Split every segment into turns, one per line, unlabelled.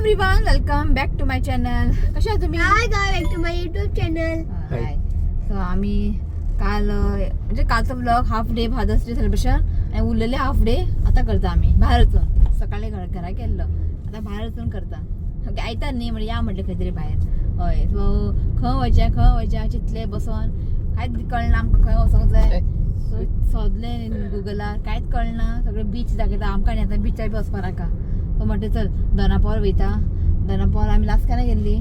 Everyone, welcome back to my channel. कशा आहात तुम्ही?
Hi guys, back to my YouTube channel.
Hi. So आम्ही काल म्हणजे कालचा vlog half day Father's Day celebration आणि उरलेले हाफ डे आता करता आम्ही बाहेर वचून. सकाळी घरा केल्लो, आता बाहेर वचून करता. ओके, आयता न्ही म्हणजे या म्हटलं खंय तरी भायर. हय, सो खंय वयचें खंय वयचें चिंतलें बसोन, कांयच कळना आमकां खंय वचोंक जाय. सो सोदलें गुगलार, कांयच कळना. सगळें बीच दाखयता आमकां न्ही, आतां बिचार बी वचपा नाका. सो म्हटलें चल दोनापावल वयता. दोनापावल आमी लास्ट केन्ना गेल्ली?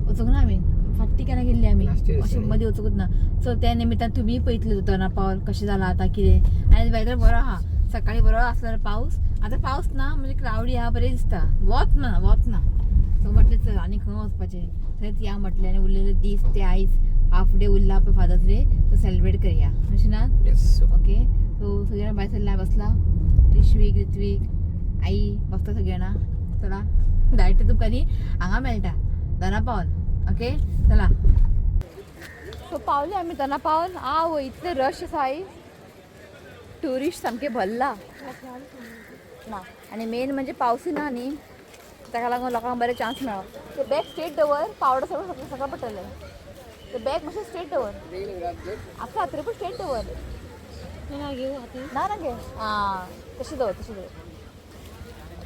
वचूंक ना आमी, फाटी केन्ना गेल्ली आमी
Last year.
अशें मदीं वचूंकच ना. सो त्या निमित्तान तुमी पळयतले दोनापावल कशें जालां आतां कितें. आनी वेदर बरो आहा, सकाळी बरो आसलो पावस, आतां पावस ना म्हणजे क्लावडी आहा, बरें दिसता, वत ना वत ना. सो म्हटलें चल आनी खंय वचपाचें, थंयच या म्हटलें. आनी उरलेले दीस ते आयज हाफ डे उरला पळय फादर्स डे, तो सेलिब्रेट करया अशें ना?
येस.
ओके, सो सगळीं जाणां भायर सरला, बसला. ऋष्वीक, ऋत्वीक, आई बसता सगळीं जाणां. चला डायरेक्ट तुमकां न्ही हांगा मेळटा दोनापावल. ओके चला. सो पावले आमी दोनापावल. आवय, इतले रश आसा आई, ट्युरिस्ट सामके भरला ना. आनी मेन म्हणजे पावसूय ना न्ही, ताका लागून लोकांक बरें चान्स मेळ्ळो. सो बॅग स्ट्रेट दवर, पावडर सगळें सगळें सगळें पडटलें. सो बॅग मातशें स्ट्रेट दवर, आसा तरी पण स्ट्रेट दवर. ना ना घे, हां तशें दवर, तशें दवर.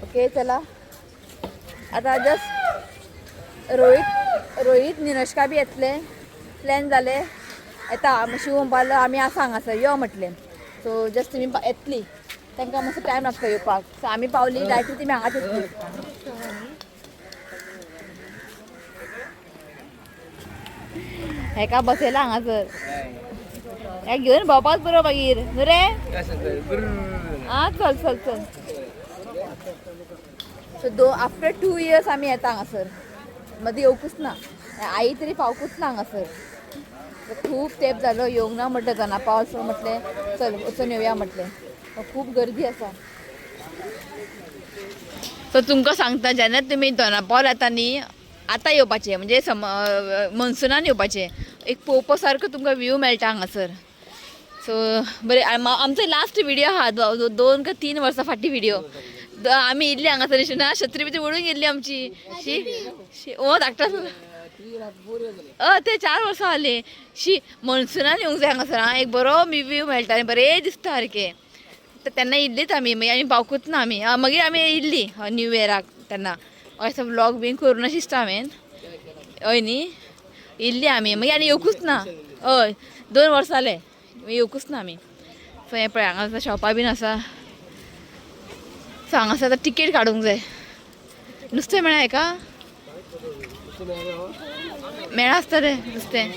ओके चला, आता जस्ट रोहित रोहित निनोशका बी येतले, प्लॅन जाले येता. शिव म्हणपाक आमी आसा हांगासर यो म्हटलें. सो जस्ट तुमी येतली, तांकां मातसो टायम लागता येवपाक. सो आमी पावली डायरेक्टली तुमी हांगाच येतली. हेका बसयला हांगासर, हेका घेवन भोंवपाक बरो मागीर न्हू रे. आं चल चल चल. सो दो आफ्टर 2 इयर्स आमी येता हांगासर, मदीं येवकूच ना, आई तरी पावकूच ना हांगासर. खूब तेंप जालो येवंक ना म्हटलें दोनापावल. सो म्हटलें चल वचून येवया म्हटलें. खूब गर्दी आसा. सो तुमकां सांगता, जेन्ना तुमी दोनापावल येता न्ही, आतां येवपाचें म्हणजे सम मनसुनान येवपाचें, एक पळोवपा सारको तुमकां व्यू मेळटा हांगासर. सो बरें, आमचो लास्ट व्हिडियो आहा, 2 का 3 वर्सां फाटीं व्हिडियो. आमी इल्ली हांगासर अशी ना शत्री बित्री उडून गेल्ली आमची. शी शी, ओ धाकटो आसलो. ते 4 वर्सां जालीं. शी, मनसुनान येवंक जाय हांगासर. आं, एक बरो व्यू मेळटा आनी बरें दिसता सारकें. तेन्ना इल्लीच आमी, मागीर आमी पावकूच ना आमी. मागीर आमी इल्ली न्यू इयराक तेन्ना असो व्लॉग बीन करूं अशें दिसता हांवें. हय न्ही, इल्ली आमी, मागीर आनी येवकूच ना. हय, 2 वर्सां जालें येवकूच ना आमी. सो हें पळय हांगा शॉपां बीन आसा. सो हांगासर आतां टिकेट काडूंक जाय. नुस्तें मेळ्ळा हेका? मेळ्ळा आसतलें नुस्तें,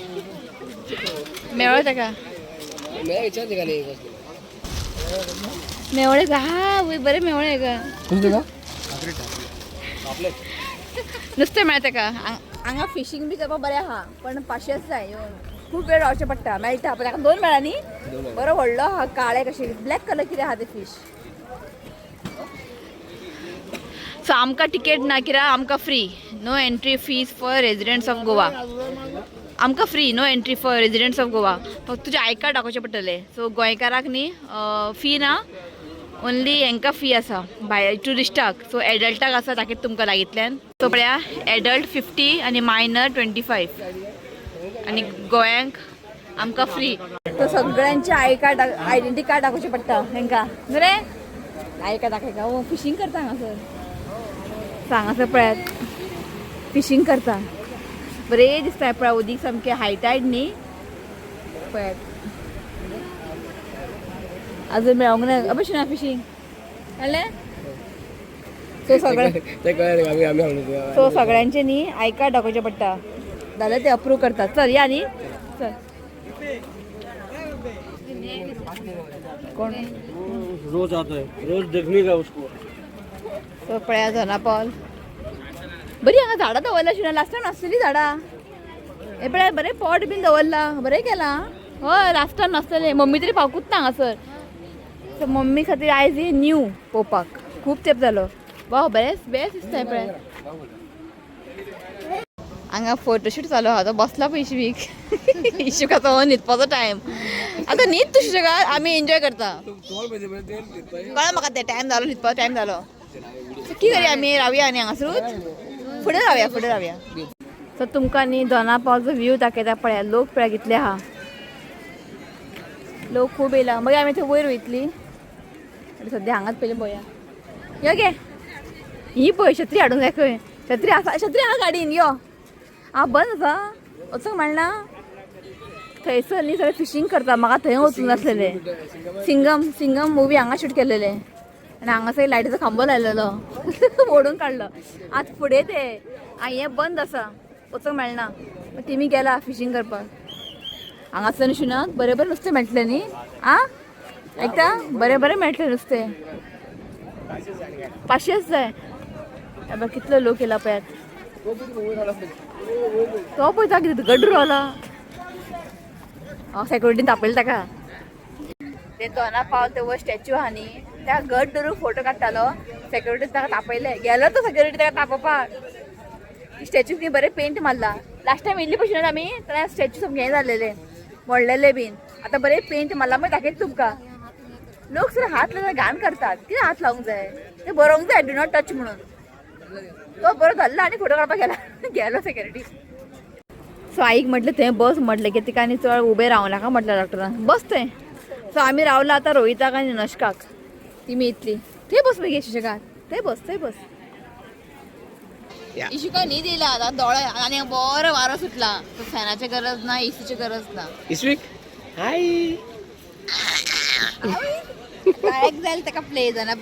मेळ्ळो ताका. मेवळे का? हा वय, बरें मेवळे का नुस्तें मेळटा ताका. हांगा फिशींग बी करपाक बरें आहा, पण पाशेंच जाय, खूब वेळ रावचें पडटा. मेळटा पण ताका 2 मेळ्ळा न्ही, बरो व्हडलो आहा, काळे कशें ब्लॅक कलर कितें आहा ते फीश. सो आमकां टिकेट ना कित्याक आमकां free, no entry fees for residents of Goa. आमकां free, no entry for residents of Goa. फक्त तुजें I card दाखोवचें पडटलें. सो गोंयकाराक न्ही फी ना, ओन्ली हेंकां फी आसा भायर ट्युरिस्टाक. सो एडल्टाक आसा दाखयता तुमकां लागींतल्यान. सो पळया, एडल्ट 50 आनी मायनर 25, आनी गोंयांक आमकां फ्री. सो सगळ्यांचे I card, identity card दाखोवचें पडटा हेंकां न्हू रे. I card दाखयता. ओ फिशींग करता हांगासर. सो हांगासर पळयात फिशींग करता, बरें दिसता पळय. उदीक सामकें हायटायड न्ही, पळयात. अजून मेळोंक ना अशें ना फिशींग कळ्ळें. सो सगळें सो सगळ्यांचे न्ही I card दाखोवचें पडटा, जाल्यार ते अप्रूव करतात. चल या न्ही, चल. कोण
रोज आता है, रोज देखने का उसको.
सो पळया दोनापावल बरी हांगा झाडां दवरला. शिना लास्ट टायम नासलेली झाडां, हे पळय बरें पॉट बीन दवरला, बरें केलां. हय, लास्ट टायम नासलेलें. मम्मी तरी पावकूच ना हांगासर. सो मम्मी खातीर आयज हे न्यू पळोवपाक खूब तेंप जालो. वा, बरें बेस्ट दिसता. पळय हांगा फोटोशूट चालू आहा, तो बसला पळय इशवीक. इशुकाचो न्हिदपाचो टायम आतां, न्हीद तूं सुशेगाद, आमी एन्जॉय करता. कळ्ळें म्हाका, ते टायम जालो, न्हिदपाचो टायम जालो. की करूया आमी, रावया आनी हांगासरूच फुडें रावया, फुडें रावया. सो तुमकां न्ही दोना पावलचो व्यू दाखयता. पळया लोक, पळया कितले आहा लोक, खूब येयला. मागीर आमी थंय वयर वयतली आनी सद्या हांगाच पयलीं पळोवया. यो गे, ही पळय छत्री हाडूंक जाय खंय. छत्री आसा, छत्री आहा गाडयेन. यो, आं बंद आसा, वचूंक मेळना थंयसर न्ही. सगळे फिशींग करता. म्हाका थंय वचूंक नासलेलें. सिंगम, सिंगम मुवी हांगा शूट केलेले आनी हांगासर लायटीचो खांबो लायलेलो, ओडून काडलो. आतां फुडें ते हें बंद आसा, वचूंक मेळना. तेमी गेला फिशींग करपाक. हांगासर शिनाक बरें बरें नुस्तें मेळटलें न्ही? आं आयकता, बरें बरें मेळटलें नुस्तें. पांचशेच जाय. हे कितलो लोक येयला पळयात. तो पळयता कितें गड्डू रावला. सेक्युरिटीन तापयलें ताका. ते दोना पावल ते वयर स्टॅच्यू आहा न्ही, त्या घट धरून फोटो काडटालो. सेक्युरिटीन ताका तापयलें. गेलो तो सेक्युरिटी ताका तापोवपाक. स्टॅच्यू न्ही बरें पेंट मारला. लास्ट टायम येयल्ली भशेन आमी तेन्ना स्टॅच्यू सामकें हें जाल्लेलें, मोडलेलें बीन. आतां बरें पेंट मारला. मागीर दाखयता तुमकां. लोक सर हात लायल्यार घाण करतात. कितें हात लावंक जाय? ते बरोवंक जाय do not touch म्हणून. तो बरो धरला आनी फोटो काडपाक गेला, गेलो सेक्युरिटी. सो आईक म्हटलें थंय बस म्हटलें की तिका आनी चड उबें रावं नाका म्हटलें डॉक्टरान, बस थंय. सो आमी रावला आतां रोहिताक आनी नश्काक. तिमी येतली. थंय बस मागीर शिशकाक, थंय बस, थंय बस. इशिका न्हीद येयला आतां दोळे आनी बरो वारो सुटला. फॅनाची गरज ना, एसीची गरज ना.
इस्वीक हाय.
काळेक जाय ताका प्ले जाना.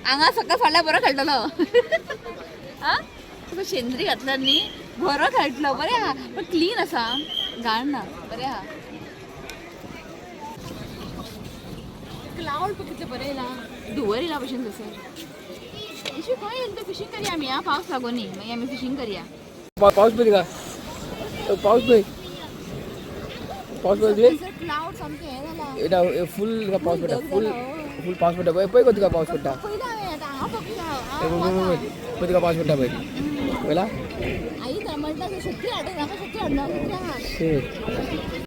हांगा सकाळ फाल्यां बरो खेळटलो. आं तुका शेंद्री घातल्यार न्ही बरो खेळटलो. बरें आहा पण क्लीन आसा, घाण ना, बरें आहा. क्लावड पळय कितलें बरें येयला, धुंवर येयला भशेन तसो. इशू खंय येयला? फिशींग करया आमी. आं पावस लागोनी मागीर आमी फिशींग करया.
पाऊस पळय का, पाऊस पळय, पाऊस पळय.
क्लावड सामकें हें जाला.
येता फुल पाऊस पडटा, फुल फुल पाऊस पडटा. पळय पळय गो तुका पाऊस पडटा.
पयलीं हांवें आतां हांगा पळयला.
पळय पळय तुका पाऊस पडटा, पळय पळयला.
आई तर म्हणटा शक्ती हाडून नाका, शक्ती हाडना, शक्ती आहा.
शी.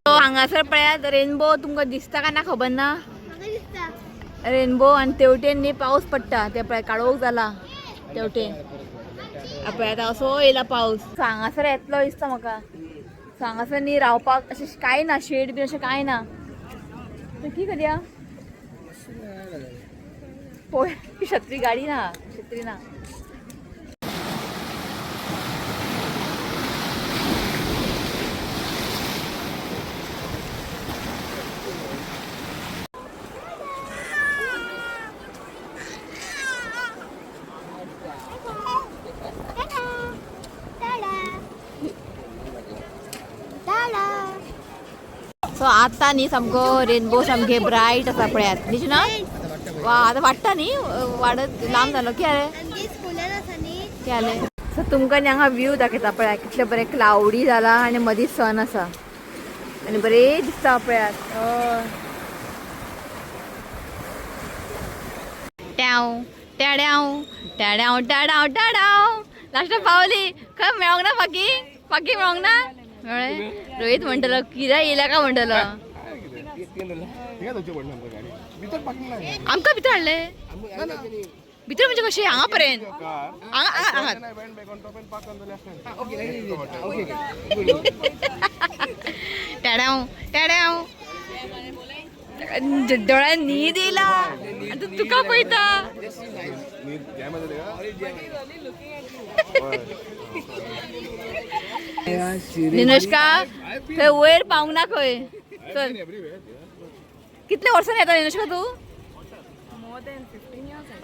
हांगासर पळयात रेनबो. तुमकां दिसता काय ना खबर ना.
म्हाका दिसता.
रेनबो आनी तेवटेन न्ही पावस पडटा. ते पळय काळोख जाला तेवटेन. पळय आतां असो येयला पावस. हांगासर येतलो दिसता म्हाका. सो हांगासर न्ही रावपाक अशें कांय ना, शेड बीन अशें कांय ना. तर की करया पळय. छत्री गाडी ना, छत्री ना.
टाटा.
सो आता न्ही सामको रेनबो सामके ब्रायट आसा पळयात. न्ही ना वा, आतां वाडटा न्ही, वाडत लांब जालो की अरे.
आमची स्कुलान आसा न्ही.
कितें जालें? सो तुमकां न्ही हांगा व्यू दाखयता. पळया कितले बरे क्लावडी जाला आनी मदीं सन आसा आनी बरें दिसता पळयात. हय, ट्याव ट्याड्याव ट्याड्याव ट्याडाव ट्याडाव. लास्टाक पावली. खंय मेळोंक ना पार्किंग? पार्किंग मेळोंक ना. मेळ्ळें. रोहित म्हणटलो कित्याक येयला काय म्हणटलो. आमकां भितर हाडले भितर म्हणजे कशें हांगा पर्यंत, हांगा हांगा हांगा. ट्याड्याव ट्याड्याव. दोळ्यान न्हीद येयला आनी तूं तुका पळयता. निनुष्का थंय वयर पावंक ना खंय. चल, कितले वर्सांनी येता निनुष्का तूं?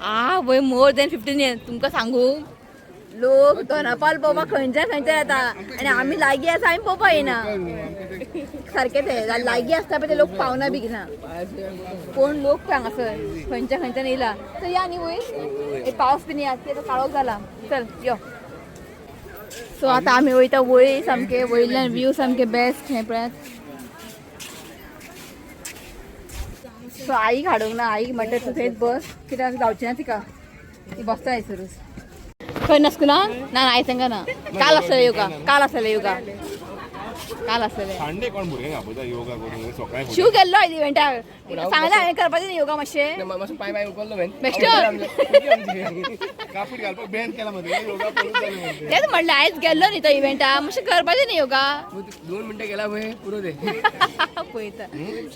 आ वय, मोर दॅन 15 इयर्स. तुमकां सांगू, लोक दोनापाल पळोवपाक खंयच्या खंयच्या येता आनी आमी लागीं आसा, आमी पळोवपाक येयना. सारकें तें लागीं आसता पळय ते लोक पावना बेगिना. कोण लोक पळय हांगासर खंयच्या खंयच्यान येयला. चल या न्ही वयर. पावस बीन येता, आतां काळोख जाला. चल यो. सो आतां आमी वयता वयर सामकें. वयल्यान व्यू सामकें बेस्ट हें पळयात. सो आईक हाडूंक ना. आईक म्हणटा तूं थंयच बस, कित्याक जावचें ना तिका. ती बसता हयसरूच. खंय ना स्कुलान ना. आई तांकां ना. काल आसलें योगा, काल आसलें योगा. काल आसलेले.
सांडे कोण भुरग्यांक आपयता योगा करूंक सकाळी?
शिव गेल्लो इव्हेंटाक, सांगलें हांवें करपाचें न्ही योगा मातशें.
मातसो पांय पांय उखल्लो मॅन.
बेश्टो.
कापीट घालपाक बॅन केला मध्ये, योगा करून जालें म्हणते.
तेच म्हणलें, आयज गेल्लो न्ही तो इव्हेंटाक, मातशें करपाचें न्ही योगा.
2 मिनटां गेला पळय, पुरो ते.
पळयता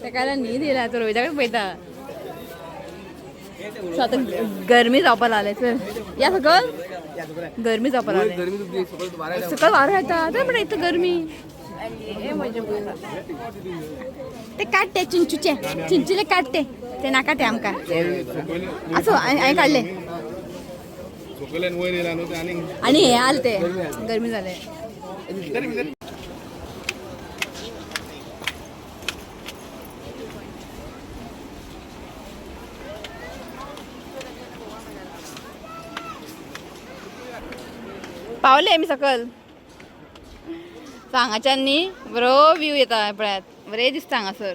तेका न्हीद येयला तो, रोहिताकच पळयता. सो आतां गरमी जावपा लागले. चल या सकल, गरमी जावपा लागले.
गरमी तुमची सकयल वारा.
सकल वारो येता तर म्हणटा इतली गरमी. ते काडटे चिंचूचे, चिंचुले काडटे ते, नाका ते आमकां. असो हांवें काडले.
सकयल्यान वयर येयला न्हू ते आनीक.
आणि हे आले ते गरमी जाले.
तरी भितर.
पावले आमी सकल. सो हांगाच्यान न्ही बरो व्यू येता, पळयात, बरें दिसता हांगासर.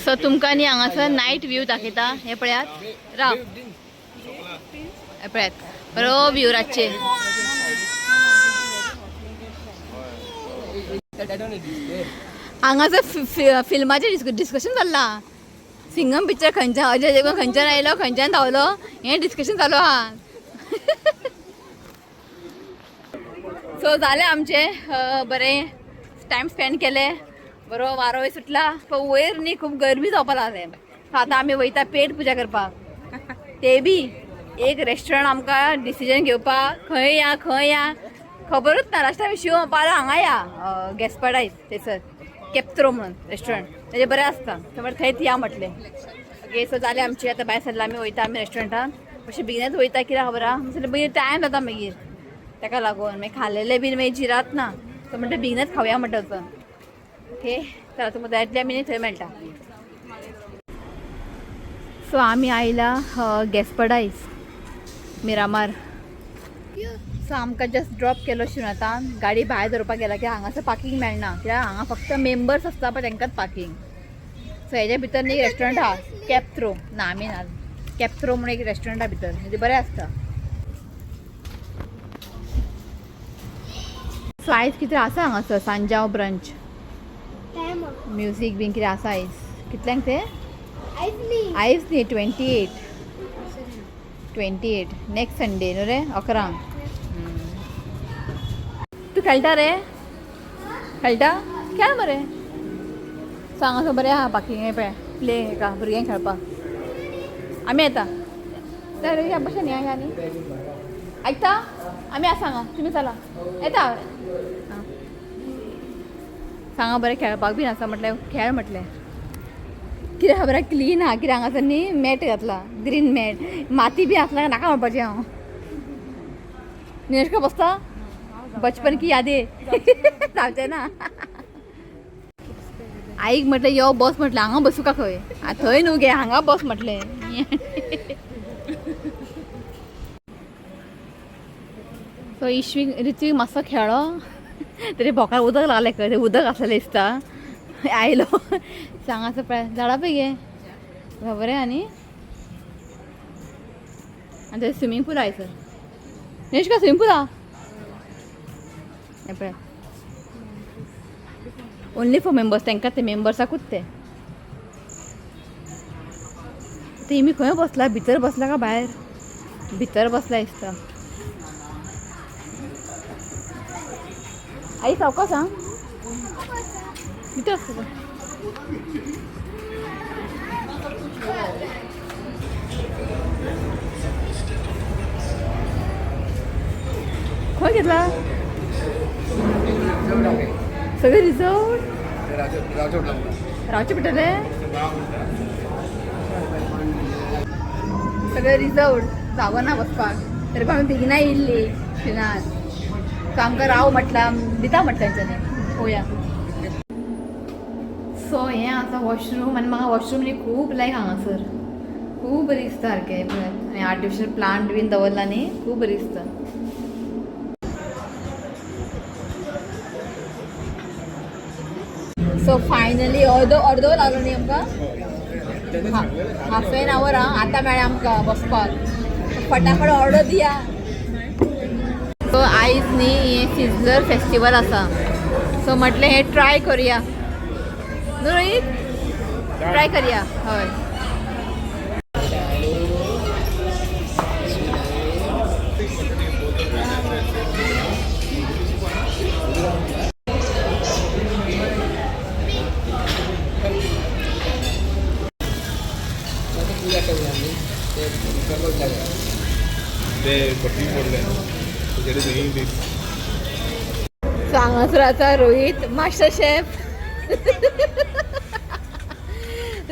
सो तुमकां न्ही हांगासर नायट व्यू दाखयता, हे पळयात, राव, हे पळयात, बरो व्यू रातचे. हांगासर फिल्माचें डिस्कशन चल्लां. सिंगम पिक्चर खंयच्यान, अजय देवगण खंयच्यान आयलो, खंयच्यान धांवलो, हें डिस्कशन चालू आहा. सो जालें आमचें, बरें टायम स्पेंड केलें, बरो वारोय सुटला. पण वयर न्ही खूब गरमी जावपा लागलें. सो आतां आमी वयता पेट पुजा करपाक. ते बी एक रेस्टॉरंट आमकां डिसिजन घेवपाक, खंय या खंय या खबरूच ना. लास्ट आमी शिव म्हणपाक हांगा या गॅसपाडायज, थंयसर केप्त्रो म्हणून रेस्टॉरंट, तेजें बरें आसता, थंय थंयच या म्हटलें. ओके, सो जालें आमचें. आतां भायर सरला आमी, वयता आमी रेस्टॉरंटान. मातशें बेगिनच वयता, कित्याक खबर आहा, बेगीन टायम जाता मागीर, ताका लागून मागीर खाल्लेलें बीन मागीर जिरात ना. सो म्हणटा बेगिनच खावया म्हणटा वचून. ओके, चला, तुमकां जाय तितलें आमी थंय मेळटा. सो आमी आयला गॅसपडायज मिरामार. सो आमकां जस्ट ड्रॉप केलो शिवनाथान. गाडी भायर दवरपाक गेला कित्याक हांगासर पार्किंग मेळना, कित्याक हांगा फक्त मेंबर्स आसता पळय तांकांच पार्किंग. सो हेज्या भितर न्ही रेस्टॉरंट आहा कॅप्त्रो, ना आमी ना, कॅप्त्रो म्हणून एक रेस्टॉरंट आहा भितर, म्हणजे बरें आसता. सो आयज कितें आसा हांगासर सांजाव ब्रंच.
टायम.
म्युजीक बीन कितें आसा आयज. कितल्यांक ते?
आयज न्ही.
आयज न्ही, 28, 28, next Sunday न्हू रे, 11. तूं खेळटा रे? खेळटा? खेळ मरे. सो हांगासर बरें आहा पार्किंग, हें पळय, प्ले हेका भुरग्यांक खेळपाक. आमी येता तर ह्या भशेन ह्या न्ही आयकता. आमी आसा हांगा, तुमी चला, येता आं. सांगा, बरें खेळपाक बीन आसा म्हटलें, खेळ म्हटलें. कितें खबर आहा, क्लीन आहा, कित्याक हांगासर न्ही मॅट घातला, ग्रीन मॅट, माती बी आसला नाका म्हणपाचें हांव. निलेश बसता, बचपन की यादी जावचें ना. आईक म्हटलें यो बस म्हटलें, हांगा बसूं का खंय? थंय न्हू गे, हांगा बस म्हटलें. सो इश्वीक ऋत्वीक मातसो खेळ्ळो तरी भोकार उदक लागलें खंय, तें उदक आसलेलें दिसता. आयलो हांगासर पळय झाडां पळय गे, बरें. आनी आनी थंय स्विमींग पूल आहा सर निष्का, स्विमींग पूल आहा हें पळय, ओन्ली फॉर मेंबर्स, तांकां ते मेंबर्साकूच ते. ते मी खंय बसला, भितर बसला का भायर? भितर बसला दिसता. आई सावकाश आं, भितर आसता. खंय घेतला? सगळे रिझर्व. रावचे पडटले, सगळे रिझर्व, जागो ना बसपाक. तरी पण आमी बेगिना येयल्ली शिनात. सो आमकां राव म्हटलां, दिता म्हटलें तेंच्यांनी, पळोवया. सो हें आसा वॉशरूम, आनी म्हाका वॉशरूम न्ही खूब लायक हांगासर, खूब बरें दिसता सारकें पळयात. आनी आर्टिफिशियल प्लांट बीन दवरला न्ही, खूब बरें दिसता. सो फायनली अर्दो अर्दो लागलो न्ही आमकां, हाफ एन our. आं, आतां मेळ्ळें आमकां बसपाक. फटाफट ऑर्डर दिया. सो आयज न्ही हें सिजलर फेस्टिवल आसा, सो म्हटलें हें ट्राय करुया न्हू रोहीत, ट्राय करुया. हय.
ते पट्टी पडले तेजेर दही बी.
सो हांगासर आसा रोहीत मास्टर शेफ,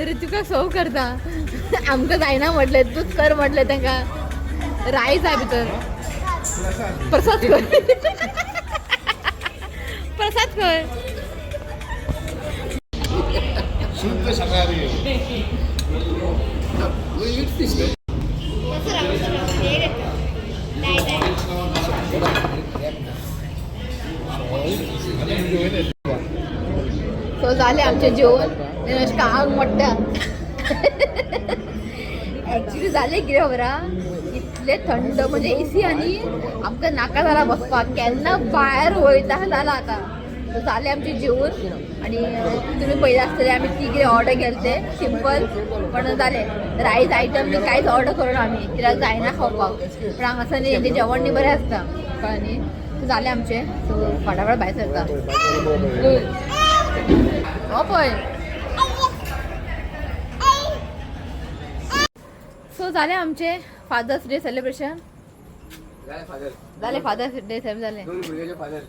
ऋतुका सोव करता. आमकां जायना म्हटलें, तूंच कर म्हटलें तांकां. रायस आहा भितर. प्रसाद कर, प्रसाद कर.
शुद्ध शाकाहारी.
सो जालें आमचें जेवण आनी अशें आंग मोडटा. एक्चुली जालें कितें खबर आहा, इतलें थंड म्हणजे एसी आनी आमकां नाका जाला बसपाक, केन्ना भायर वयता जाला आतां. सो जालें आमचें जेवण आनी तुमी पळयलें आसतलें आमी ती कितें ऑर्डर केलें तें सिंपल पण जालें. रायस आयटम बी कांयच ऑर्डर करूं आमी कित्याक जायना खावपाक, पण हांगासर न्ही तेंचें जेवण न्ही बरें आसता, कळ्ळें न्ही. सो जालें आमचें, सो फटाफट भायर सरता. हो पळय. सो जालें आमचें फादर्स डे सेलिब्रेशन.
जालें फादर.
जालें फादर्स डे सेम जालें.
दोन भुरग्याचे फादर.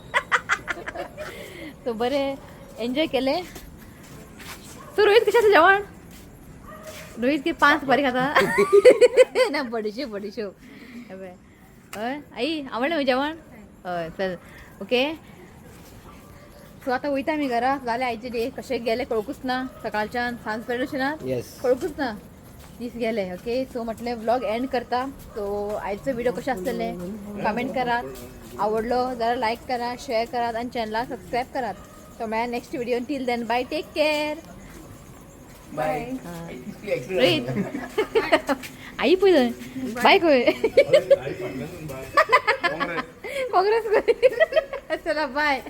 सो बरें एन्जॉय केलें. सो रोहित कशें आसा जेवण? रोहित की पांच सुपारी खाता ना, बडिशेप बडिशेप. हय हय आई, आवडलें मगे जेवण? हय चल ओके. सो आतां वयता आमी घरा. जालें आयचे डे कशें गेले कळकूच ना, सकाळच्यान सांज पर्यंत अशें ना.
येस.
कळकूच ना दीस गेले. ओके, सो म्हटलें व्लॉग एंड करता. सो आयचो व्हिडिओ कशें आसतले कमेंट करात, आवडलो जाल्यार लायक करा, शेअर करात आनी चॅनलाक सबस्क्रायब करात. सो मेळ्या next video, till then bye, take care.
Bye.
Rohit आई पळय बाय खंय.
आई.
काँग्रेस खंय. चला बाय.